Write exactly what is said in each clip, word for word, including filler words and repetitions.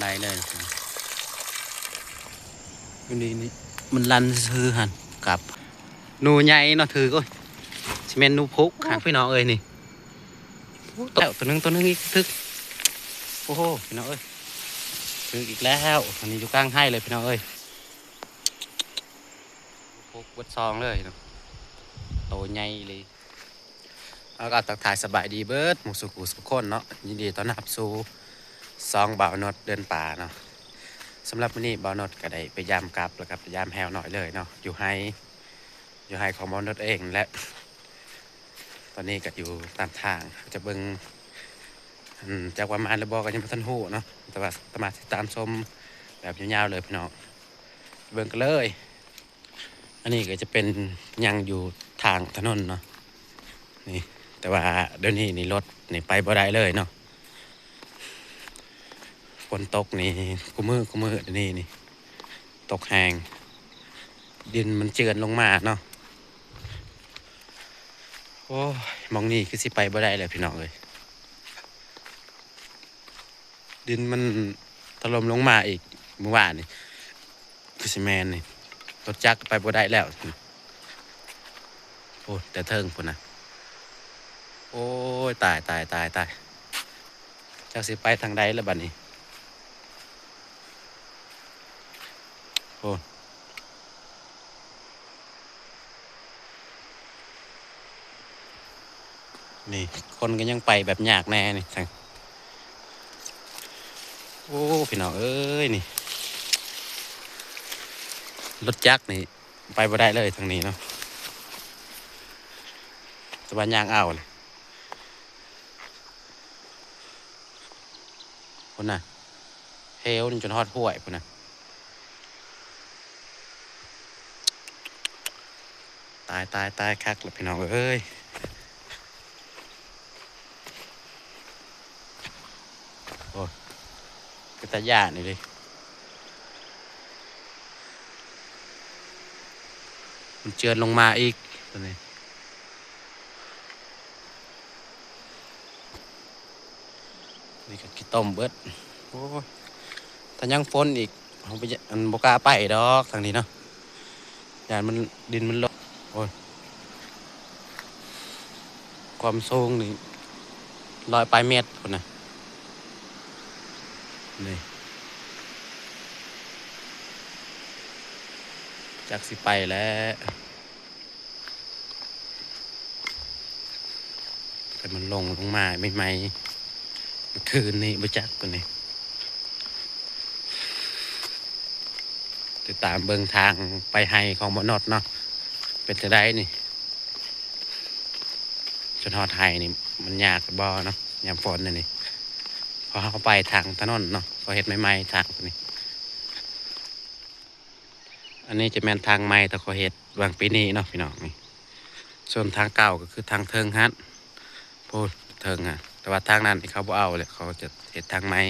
ได้เลย อยู่นี่นี่ มันลั่นซื่อหั่น กับ หนูใหญ่เนาะ ถือ โอ้ย สิแม่นหนูพุกหั่น พี่น้องเอ้ย นี่ โอ้ แล้วตัวหนึ่ง ตัวหนึ่งอีก ถือ โอ้โห พี่น้องเอ้ย ถืออีกแล้ว อันนี้อยู่กลางไฮ่เลย พี่น้องเอ้ย พุกเบิดซองเลยเนาะ โตใหญ่เลย แล้วก็ทักทายสบายดีเบิดหมู่สู่ผู้สู่คนเนาะ ยินดีต้อนรับสู่ซ่องบ่าวนดเดินป่าเนาะ สำหรับมื้อนี้บ่าวนดก็ได้ไปยามกับ แล้วก็ไปยามแฮวน้อยเลยเนาะ อยู่ไฮ่ อยู่ไฮ่ของบ่าวนดเองแหละ ตอนนี้ก็อยู่ตามทาง จะเบิ่ง อืม จักว่ามาหรือบ่ก็ยังบ่ทันฮู้เนาะ แต่ว่าสามารถติดตามชมแบบยาวๆเลยพี่น้อง เบิ่งกันเลย อันนี้ก็จะเป็นยังอยู่ทางถนนเนาะ นี่ แต่ว่าเดี๋ยวนี้นี่รถนี่ไปบ่ได้เลยเนาะ ฝนตกนี่ คุมื้อ คุมื้อ เดี๋ยวนี้นี่ ตกแฮง ดินมันเจือนลงมาเนาะ โอ้ย หม่องนี้คือสิไปบ่ได้แล้วพี่น้องเอ้ย ดินมันถล่มลงมาอีกมื้อวานนี่ คือสิแม่นนี่ รถจักรไปบ่ได้แล้ว โอ้ แต่เทิงพุ้นนะ โอ้ย ตาย ตาย ตาย ตาย จักสิไปทางใดแล้วบัดนี้ โอ้ นี่ คนก็ยังไปแบบยากแน่นี่ โอ้ พี่น้องเอ้ย นี่ รถจักรนี่ ไปบ่ได้เลยทางนี้เนาะ แต่ว่ายางเอาเลย พุ้นนะ เหวนี่จนฮอดห้วยพุ้นนะ ตาย ตาย ตาย คักแล้วพี่น้องเอ้ย โอ้ย เป็นตาย่านนี่ดิ มันเจือนลงมาอีก ตัวนี้ นี่ก็ขี้ต้มเบิด โอ้ย ถ้ายังฝนอีก เฮาไป อัน บ่กล้าไปดอกทางนี้เนาะ ย่านมัน ดินมันลง โอ้ย ความสูงนี่ ร้อยปลายเมตรพุ้นนะ นี่ จักสิไปแล้ว แต่มันลงลงมาใหม่ๆ เมื่อคืนนี้บ่จักตัวนี้ ติดตามเบิ่งทางไปไฮ่ของบ่าวนดเนาะ เป็นจั่งใดนี่ จนฮอดไฮ่นี่ มันยากบ่เนาะ ยามฝนนี่นี่ เพราะเฮาไปทางถนนเนาะ เขาเฮ็ดใหม่ๆ ทางตัวนี้ อันนี้จะแม่นทางใหม่ที่เขาเฮ็ดหว่างปีนี้เนาะพี่น้องนี่ ส่วนทางเก่าก็คือทางเทิงหั้น พู้นเทิงหั้น แต่ว่าทางนั้นนี่เขาบ่เอาเลย เขาจะเฮ็ดทางใหม่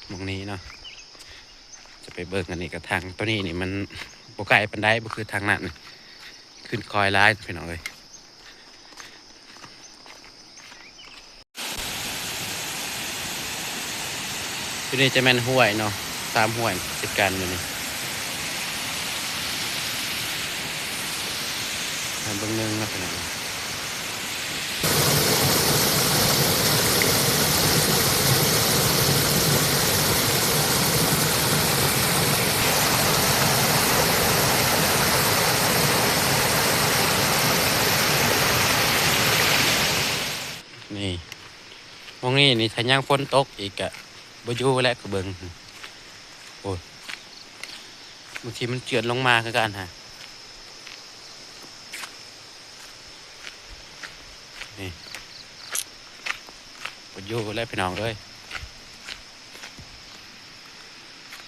หม่องนี้เนาะ จะไปเบิ่งอันนี้กับทางตัวนี้นี่มันบ่ไกลปานใด บ่คือทางนั้น ขึ้นคอยหลายพี่น้องเอ้ย อยู่นี่จะแม่นห้วยเนาะ สามห้วยติดกันอยู่นี่ ให้เบิ่งหนึ่งนะพี่น้อง นี่ หม่องนี้นี่ถ้ายังฝนตกอีกก็บ่อยู่แล้ว ก็เบิ่ง โอ้ย บางทีมันเจือนลงมาคือกันฮะ นี่ บ่อยู่แล้วพี่น้องเอ้ย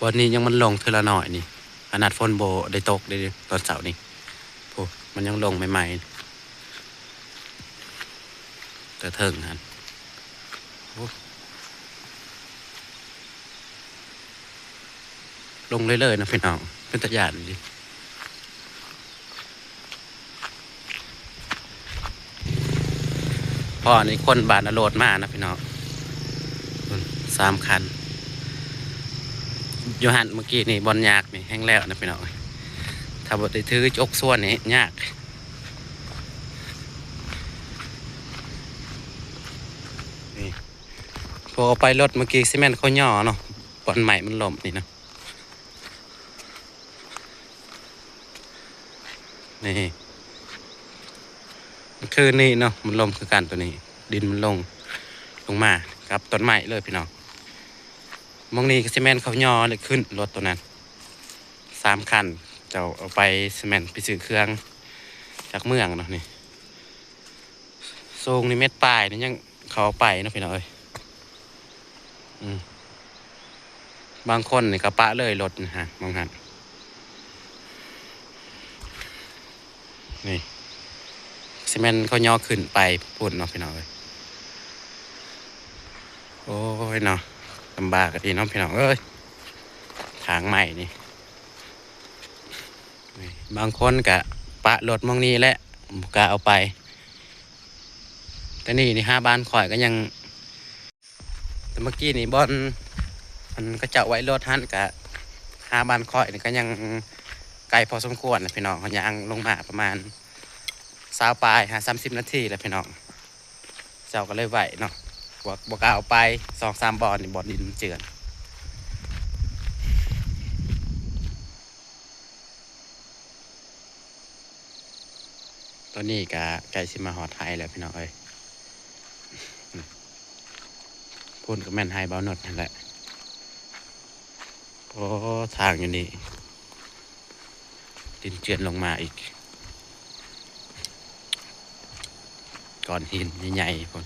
บ่อนนี้ยังมันลงเทื่อละน้อยนี่ ขนาดฝนบ่ได้ตกเด้ ตอนเช้านี่ โอ้ มันยังลงใหม่ๆ แต่เทิงหั้น โอ้ ลงเรื่อยๆนะพี่น้อง เป็นตาย่านดิ พออันนี้คนบ้านอโลดมานะพี่น้อง สามคัน อยู่หั่นเมื่อกี้นี่บ่อนยากนี่แฮงแล้วนะพี่น้อง ถ้าบ่ได้ถือจกส่วนนี่ยาก นี่ พวกเอาไปรถเมื่อกี้สิแม่นเขาย่อเนาะ บ่อนไม้มันล้มนี่เนาะ นี่ มันคือนี่เนาะ มันล้มคือกันตัวนี้ ดินมันลง ลงมากับต้นไม้เลยพี่น้อง หม่องนี้ก็สิแม่นเขาย่อเลยขึ้นรถตัวนั้น สามคัน เจ้าเอาไปสิแม่นไปซื้อเครื่องจากเมืองเนาะนี่ สูงนี่เมตรปลายนี่ยังเขาเอาไปเนาะพี่น้องเอ้ย อืม บางคนนี่ก็ปะเลยรถนะฮะ บางท่าน นี่ สิแม่นเขาย่อขึ้นไปพู้นเนาะพี่น้องเอ้ย โอ้ยเนาะ ลำบากกันดีเนาะพี่น้องเอ้ย ทางใหม่นี่ นี่ บางคนก็ปะรถหม่องนี้แหละ บ่กล้าเอาไป แต่นี่นี่หาบ้านข่อยก็ยัง แต่เมื่อกี้นี่บ่อน อันเขาเจ้าไว้รถหั่นก็หาบ้านข่อยนี่ก็ยังไกลพอสมควรนะพี่น้อง เขาย่างลงมาประมาณซาวปลาย หาสามสิบนาทีแหละพี่น้อง เจ้าก็เลยไหวเนาะ บ่ บ่กล้าเอาไป สองสามบ่อนนี่ บ่อนดินเจือน ตอนนี้ก็ใกล้สิมาฮอดไฮ่แล้วพี่น้องเอ้ย พู้นก็แม่นไฮ่บ่าวนดหั่นแหละ โอ้ ทางอยู่นี่ ดินเจือนลงมาอีก ก้อนหินใหญ่ๆพู้น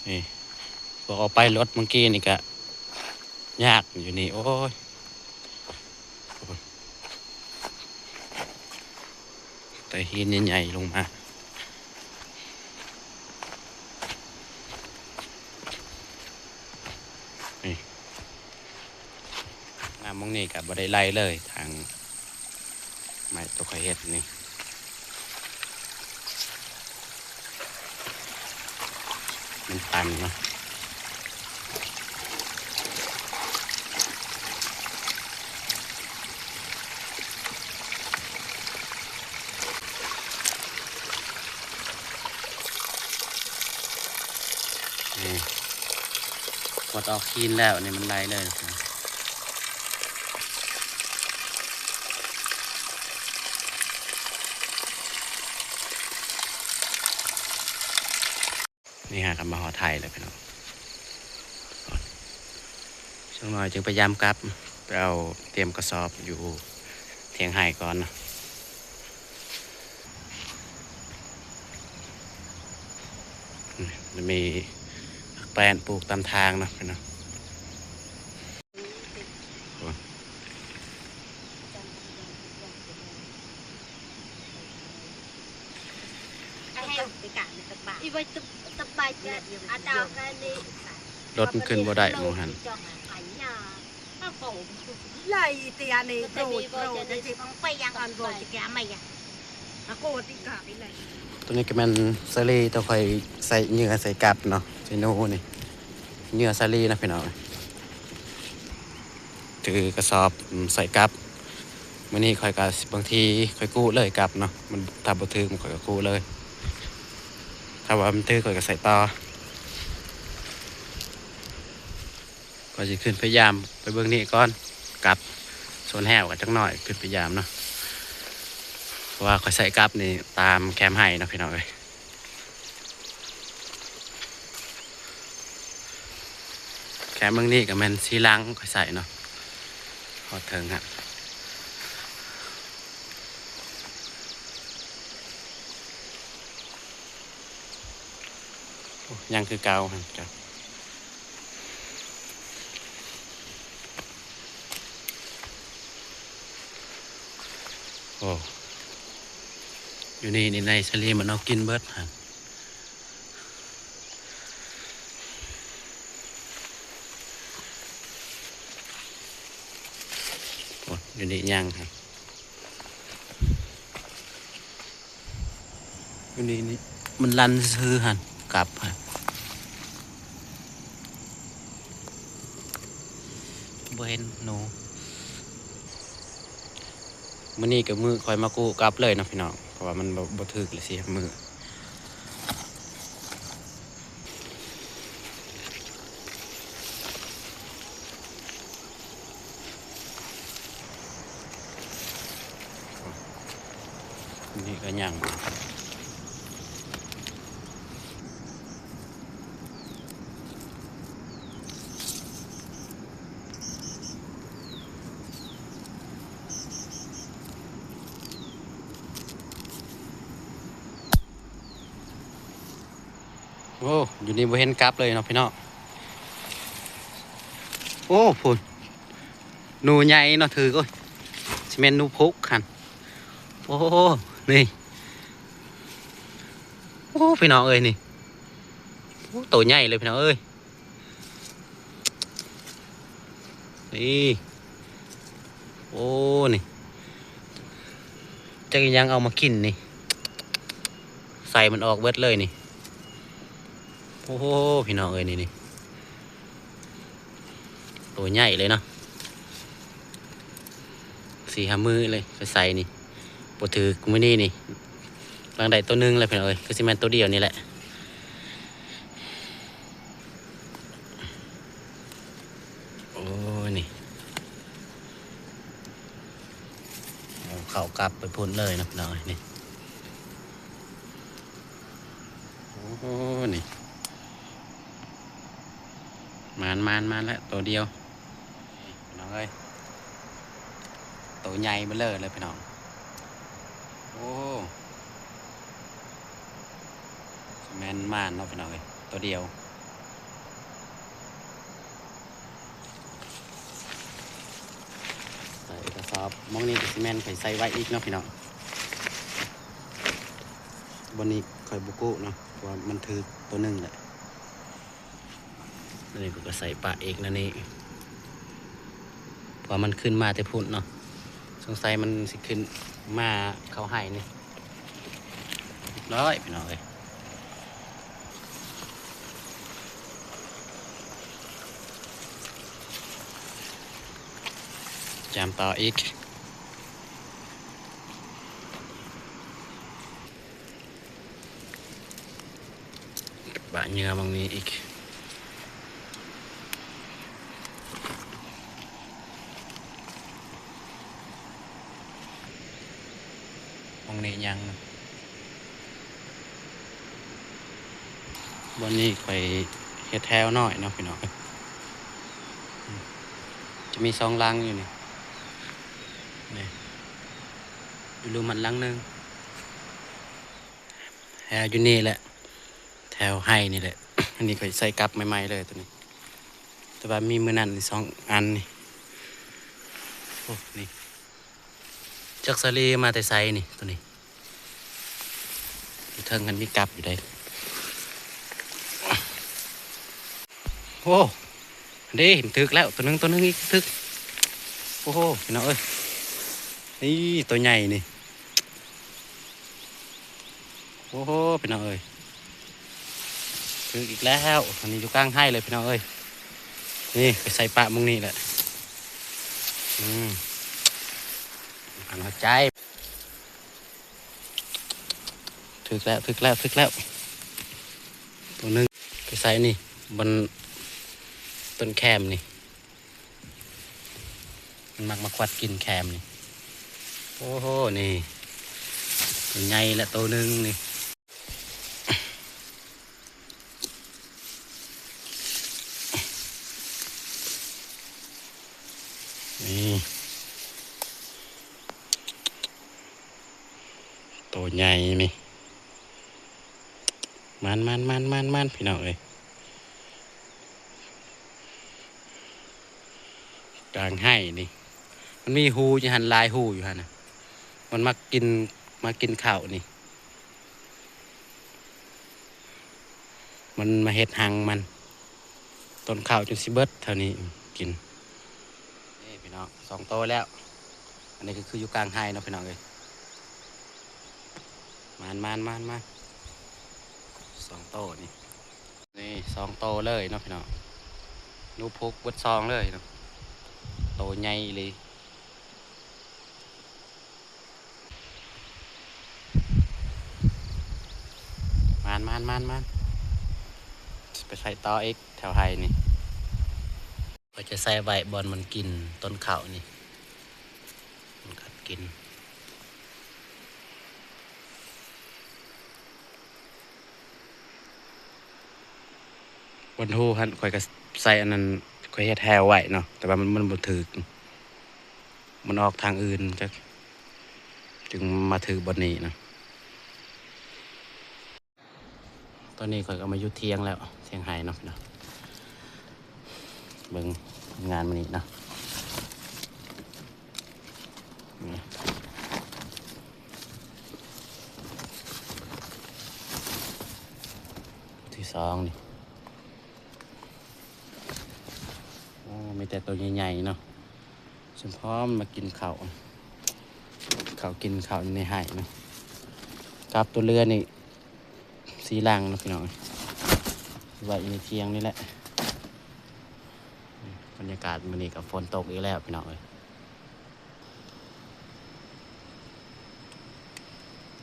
นี่ พวกเอาไปรถเมื่อกี้นี่ก็ยากอยู่นี่ โอ้ย แต่หินใหญ่ๆลงมา นี่ น้ำหม่องนี้ก็บ่ได้ไหลเลย ทางไม้ตัวข้อยเฮ็ดนี่ มันตันเนาะ นี่ หมดออกคลีนแล้ว นี่มันไหลเลย นี่ฮะ ก็มาฮอดไฮ่แล้วพี่น้อง จักหน่อยจึงพยายามกลับ ไปเอาเตรียมกระสอบอยู่เถียงไฮ่ก่อนเนาะ อืม มันมีผักแป้นปลูกตามทางเนาะพี่น้อง รถมันขึ้นบ่ได้หม่องหั่น ตัวนี้ก็แม่นสาลี ตัวข้อยใส่เหยื่อใส่กับเนาะ ใส่หนูนี่ เหยื่อสาลีนะพี่น้อง ถือกระสอบ อืม ใส่กับ มื้อนี้ข้อยก็บางทีข้อยกู้เลยกับเนาะ มันถ้าบ่ถืกมันข้อยก็กู้เลย ถ้าว่ามันถืกข้อยก็ใส่ต่อ ข้อยสิขึ้นพยายามไปเบิ่งนี่ก่อน กับสวนแห้วก็จักหน่อย ขึ้นพยายามเนาะ เพราะว่าข้อยใส่กับนี่ตามแคมไฮ่เนาะพี่น้องเอ้ย แคมเบิ่งนี่ก็แม่นสีลังข้อยใส่เนาะ ฮอดเทิงฮะ โอ้ ยังคือเก่าหั่นจ้ะ โอ้ อยู่นี่ นี่ในสาลีมันเอากินเบิดหั่น โอ้ อยู่นี่ยังหั่น อยู่นี่ นี่ มันลันซื่อหั่น กลับหั่น บ่เห็นหนู มื้อนี้ก็มื้อค่อยมากู้กลับเลยเนาะพี่น้อง เพราะว่ามันบ่ บ่ถืกเลยสิมื้อ นี่ก็ยัง โอ้ อยู่นี่บ่เห็นกลับเลยเนาะพี่น้อง โอ้ พุ้น หนูใหญ่เนาะ ถืก โอ้ย สิแม่นหนูพุกหั่น โอ้ นี่ โอ้ พี่น้องเอ้ย นี่ โอ้ โตใหญ่เลยพี่น้องเอ้ย นี่ โอ้ นี่ จักอีหยังเอามากินนี่ ไส้มันออกเบิดเลยนี่ โอ้โห พี่น้องเอ้ย นี่ นี่ โตใหญ่เลยเนาะ สี่ห้ามื้อเลย ไปใส่นี่ บ่ถืกมื้อนี้นี่ ลังได้โตหนึ่งเลยพี่น้องเอ้ย คือสิแม่นโตเดียวนี่แหละ โอ้ย นี่ เอาเข้ากลับไปพุ้นเลยนะพี่น้องเอ้ย นี่ โอ้ นี่ มาน มาน มานแล้ว โตเดียว พี่น้องเอ้ย โตใหญ่เบ้อเร่อเลยพี่น้อง โอ้ แม่นมานเนาะพี่น้องเอ้ย โตเดียว ใส่กระสอบ หม่องนี้ก็สิแม่นข้อยใส่ไว้อีกเนาะพี่น้อง บ่อนนี้ข้อยบ่กู้เนาะ เพราะว่ามันถืกโตหนึ่งแหละ อันนี้ก็ใส่ปะอีกนะนี่ เพราะมันขึ้นมาแต่พุ้นเนาะ สงสัยมันสิขึ้นมาเข้าไฮ่นี่ เรียบร้อยพี่น้องเอ้ย จามต่ออีก ปะเหยื่อหม่องนี้อีก หม่องนี้ยัง บ่อนนี้ข้อยเฮ็ดแถวน้อยเนาะพี่น้อง จะมีสองหลังอยู่นี่ นี่ อยู่ลุ่มมันหลังหนึ่ง แถวอยู่นี่แหละ แถวไฮ่นี่แหละ อันนี้ข้อยใส่กลับใหม่ๆเลยตัวนี้ แต่ว่ามีมื้อนั้นนี่สองอันนี่ โอ้ นี่ จักสาลีมาแต่ไสนี่ ตัวนี้ อยู่เทิงกันมีกลับอยู่ได้ โอ้ เด้ เห็นถืกแล้ว ตัวหนึ่ง ตัวหนึ่งอีกถืก โอ้โห พี่น้องเอ้ย นี่ ตัวใหญ่นี่ โอ้โห พี่น้องเอ้ย ถืกอีกแล้ว อันนี้อยู่กลางไฮ่เลยพี่น้องเอ้ย นี่ ไปใส่ปะหม่องนี้แหละ อืม อันหัวใจ ถืกแล้ว ถืกแล้ว ถืกแล้ว ตัวหนึ่ง ไปใส่นี่ บนต้นแคมนี่ มันมักมาควัดกินแคมนี่ โอ้โห นี่ ตัวใหญ่และตัวหนึ่งนี่ นี่ ตัวใหญ่นี่ มัน มัน มัน มัน มัน พี่น้องเอ้ย กลางไฮ่นี่ มันมีฮูอยู่หั่น หลายฮูอยู่หั่นน่ะ มันมากิน มากินข้าวนี่ มันมาเฮ็ดฮังมัน ต้นข้าวจนสิเบิดเท่านี้ กิน นี่พี่น้อง สองโตแล้ว อันนี้ก็คืออยู่กลางไฮ่เนาะพี่น้องเอ้ย มาน มาน มาน มาน สองโตนี่ นี่สองโตเลยเนาะพี่น้อง หนูพุกเบิดซองเลยเนาะ โตใหญ่อีหลี มาน มาน มาน มาน ไปใส่ต่ออีกแถวไห่นี่ ก็จะใส่ไว้บอนมันกินต้นข้าวนี่ มันกัดกิน บอนฮูหั่นข้อยก็ใส่อันนั้น ข้อยเฮ็ดแฮวไว้เนาะ แต่ว่ามัน มันบ่ถืก มันออกทางอื่นจัก จึงมาถืกบอนนี้นะ ตอนนี้ข้อยก็มาอยู่เถียงแล้ว เถียงไห่เนาะพี่น้อง เบิ่งงานมื้อนี้เนาะ นี่ ที่สองนี่ โอ้ มีแต่ตัวใหญ่ๆเนาะ สมพร้อมมากินข้าว ข้าวกินข้าวอยู่ในไห่เนาะ กับตัวเรือนี่ สี่หลังเนาะพี่น้อง ไว้อยู่ในเถียงนี่แหละ บรรยากาศมื้อนี้ก็ฝนตกอีกแล้วพี่น้องเอ้ย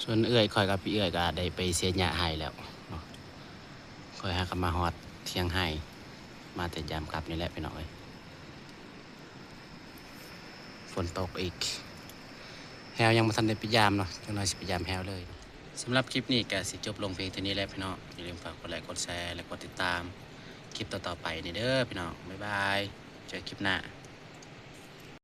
ส่วนเอื้อยข้อยกับพี่เอื้อยก็ได้ไปเสียหญ้าไห่แล้วเนาะ ข้อยหาก็มาฮอดเถียงไห่ มาแต่ยามกลับนี่แหละพี่น้องเอ้ย ฝนตกอีก แฮวยังบ่ทันได้ไปยามเนาะ จักหน่อยสิไปยามแฮวเลย สำหรับคลิปนี้ก็สิจบลงเพียงเท่านี้แหละพี่น้อง อย่าลืมฝากกดไลค์ กดแชร์ และกดติดตามคลิปต่อๆไปนี่เด้อพี่น้อง บ๊ายบาย เจอคลิปหน้า